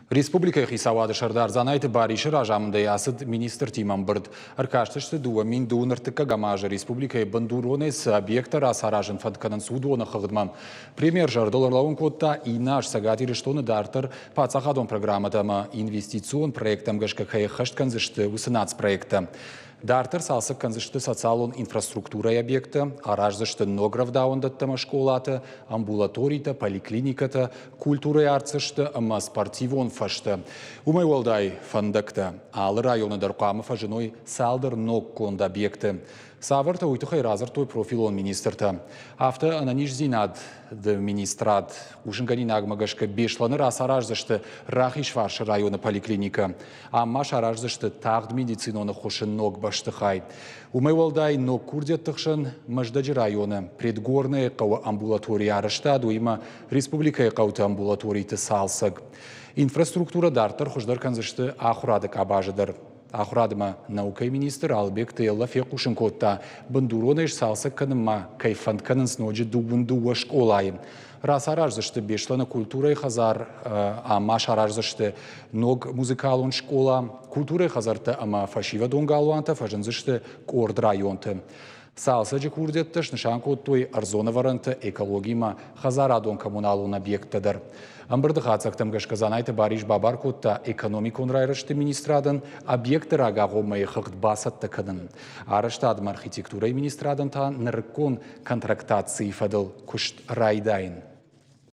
Республикӕйы хицауады сӕрдар Дзанайты Барисы разамындӕй ацыд министртимӕ ӕмбырд. Ӕркастысты 2031 азы республикӕйы бындуронӕй цы объекттӕ рацаразын фӕнд кӕнынц, уыдоны хыгъдмӕ. Премьер зӕрдыл ӕрлӕууын кодта, иннӕ аз Цӕгат Ирыстоны дарддӕр паддзахадон программӕтӕ ӕмӕ инвестицион проекттӕм гӕсгӕ кӕй ӕххӕст кӕндзысты, уыцы нацпроекттӕ. Дарддӕр цалцӕг кӕндзысты социалон инфраструктурӕйы объекттӕ, араздзысты ног рӕвдауӕндӕттӕ ӕмӕ скъолатӕ, амбулаторитӕ, поликлиникӕтӕ, культурӕйы артдзӕсттӕ ӕмӕ спортивон фӕзтӕ. Уымӕй уӕлдай, фӕндӕгтӕ. Алы районы дӕр хъуамӕ фӕзыной цалдӕр ноггонд объекты. Цавӕртӕ, уый тыххӕй радзырдтой профилон министртӕ. Афтӕ ӕнӕниздзинады министрад хъусынгӕнинагмӕ гӕсгӕ Беслӕны рацараздзысты Рахизфарсы районы поликлиникӕ. Ам ма сараздзысты тагъд медицинон ӕххуысы ног бӕстыхай. Уымӕй уӕлдай ног курдиӕтты хсӕн Мӕздӕджы районы Предгорныйы хъӕуы амбулаторийы арӕзтад, уыимӕ республикӕйы хъӕуты амбулаториты цалцӕг. Инфраструктурӕ дарддӕр хуыздӕр кӕндзысты ахуырады къабазы дӕр. Ахуырадмӕ наукӕйы министр Албегты Эллӕ фехъусын кодта, бындуронӕй сцалцӕг кӕнынмӕ кӕй фӕнд кӕнынц ноджы 22 скъолайы. Рацараздзысты Беслӕны культурӕйы хӕдзар ӕмӕ сараздзысты ног музыкалон скъола, культурӕйы хӕдзӕрттӕ ӕмӕ фӕсивӕдон галуантӕ фӕзындзысты къорд районты. Цалцӕджы курдиӕттӕ снысан кодтой ӕрдзон ӕвӕрӕнты экологимӕ хӕдзарадон-коммуналон объекттӕ дӕр. Ӕмбырды хатдзӕгтӕм гӕсгӕ Дзанайты Барис бабар кодта экономикон райрӕзты министрадӕн объекты рагагъоммӕйы хыгъд бацӕттӕ кӕнын. Арӕзтадмӕ архитектурӕйы министрадӕн та нырыккон контрактацийы фӕдыл куыст райдайын.